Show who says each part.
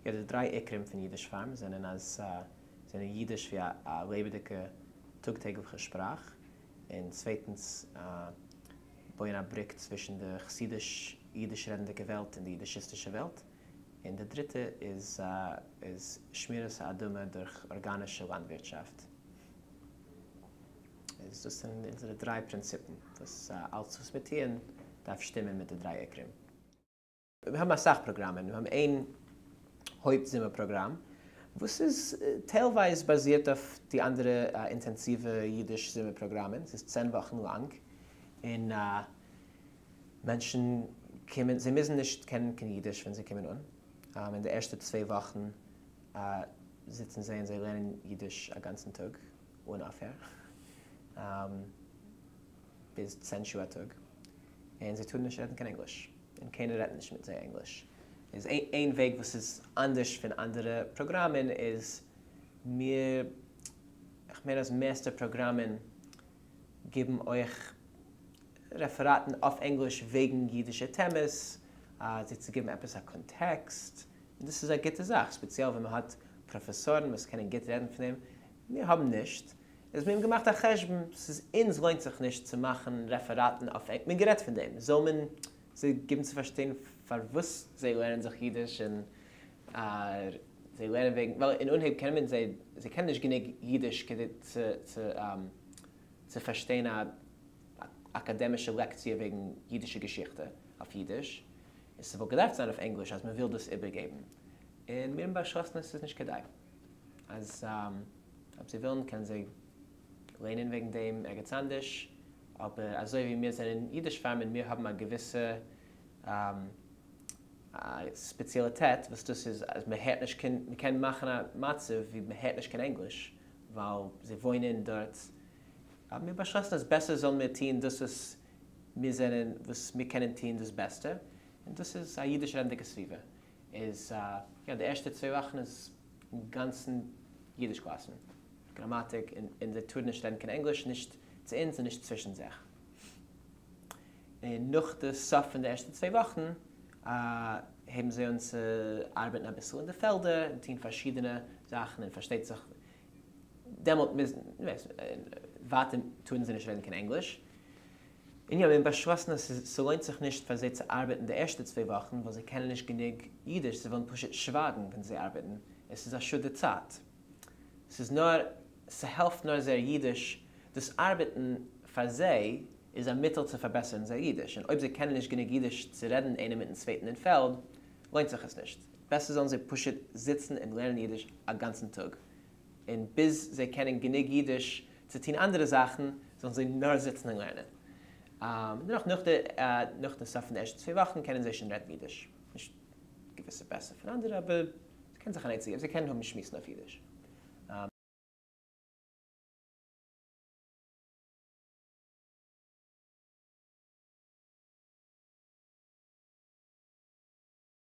Speaker 1: יא, די דריי עיקרים פון אידיש פארם זענען אז זענען אידיש ווי א לעבעדיגע טאג-טעגליכע שפראך, און צווייטנס בויען א בריק צווישן די חסידיש אידיש רעדנדיגע וועלט און די אידישיסטישע וועלט, און די דריטע איז איז שמירת האדמה דורך ארגאנישע לאנדווירטשאפט. איז דאס זענען אונזערע דריי פרינציפן וואס אלץ וואס מיר טוען דארף שטימען מיט די דריי עיקרים. מיר האבן אסאך פראגראמען, מיר האבן איין הויפט זומער פראגראם וואס איז טיילווייז באזירט אויף די אנדערע אינטענסיווע אידיש זומער פראגראמען, ס'איז צען וואכן לאנג און מענטשן קומען, זיי מוזן נישט קענען קיין אידיש ווען זיי קומען אן, אין די ערשטע צוויי וואכן זיצן זיי און זיי לערנען אידיש א גאנצן טאג אן אויפהער, ביז צען שעה א טאג, און זיי טארן נישט רעדן קיין ענגליש. און קיינער רעדט נישט מיט זיי ענגליש, איז איין וועג וואס איז אנדערש פון אנדערע פראגראמען איז מיר, איך מיין אז מערסטע פראגראמען גיבן אויך רעפעראטן אויף ענגליש וועגן אידישע טעמעס, זיי צו גיבן עפעס א קאנטעקסט, און דאס איז א גוטע זאך, ספעציעל ווען מען האט פראפעסארן וואס קענען גוט רעדן פון דעם, מיר האבן נישט, איז מיר האבן געמאכט א חשבון, ס'איז אונז לוינט זיך נישט צו מאכן רעפעראטן אויף ענג, מיר גערעדט פון דעם, זאל מען זיי גיבן צו פארשטיין פארוואס זיי לערנען זיך אידיש און זיי לערנען וועגן, ווייל אין אנהייב קען מען זיי, זיי קענען נישט גענוג אידיש כדי צו צו צו פארשטיין א אקאדעמישע לעקציע וועגן אידישע געשיכטע אויף אידיש, און ס'וואלט געדארפט זיין אויף ענגליש אז מ'וויל דאס איבערגעבן, און מיר האבן באשלאסן אז ס'איז נישט כדאי אז. אויב זיי ווילן קענען זיי לערנען וועגן דעם ערגעץ אנדערש, אבער אזוי ווי מיר זענען אידיש פארם און מיר האבן א געוויסע ספעציאליטעט וואס דאס איז אז מען הערט נישט קיין, מען קען מאכן א מצב ווי מען הערט נישט קיין ענגליש ווייל זיי וואוינען דארט, האבן מיר באשלאסן אז בעסער זאלן מיר טון דאס וואס מיר זענען, וואס מיר קענען טון דאס בעסטע, און דאס איז א אידיש רעדנדיגע סביבה. איז יא די ערשטע צוויי וואכן איז אינגאנצן אידיש קלאסן, גראמאטיק, און זיי טארן נישט רעדן קיין ענגליש, נישט צו אונז און נישט צווישן זיך. און נאך די סוף פון די ערשטע צוויי וואכן הייבן זיי אן צו ארבעטן אביסל אין די פעלדער און טון פארשידענע זאכן און פארשטייט זיך דעמאלט מוזן, ווייטער טארן זיי נישט רעדן קיין ענגליש. און יא, מיר האבן באשלאסן אז ס'לוינט זיך נישט פאר זיי צו ארבעטן די ערשטע צוויי וואכן ווייל זיי קענען נישט גענוג אידיש, זיי וועלן פשוט שווייגן ווען זיי ארבעטן, עס איז א שאד די צייט. ס'איז נאר, ס'העלפט נאר זייער אידיש, דאס ארבעטן פאר זיי איז א מיטל צו פארבעסערן זייער אידיש, און אויב זיי קענען נישט גענוג אידיש צו רעדן איינער מיטן צווייטן אין פעלד, לוינט זיך עס נישט. בעסער זאלן זיי פשוט זיצן און לערנען אידיש א גאנצן טאג. און ביז זיי קענען גענוג אידיש צו טון אנדערע זאכן, זאלן זיי נאר זיצן און לערנען. דערנאך נאך די נאך די סוף פון די ערשטע צוויי וואכן קענען זיי שוין רעדן אידיש. נישט געוויסע בעסער פון אנדערע, אבער זיי קענען זיך אן עצה געבן, זיי קענען האבן שמועסן אויף אידיש.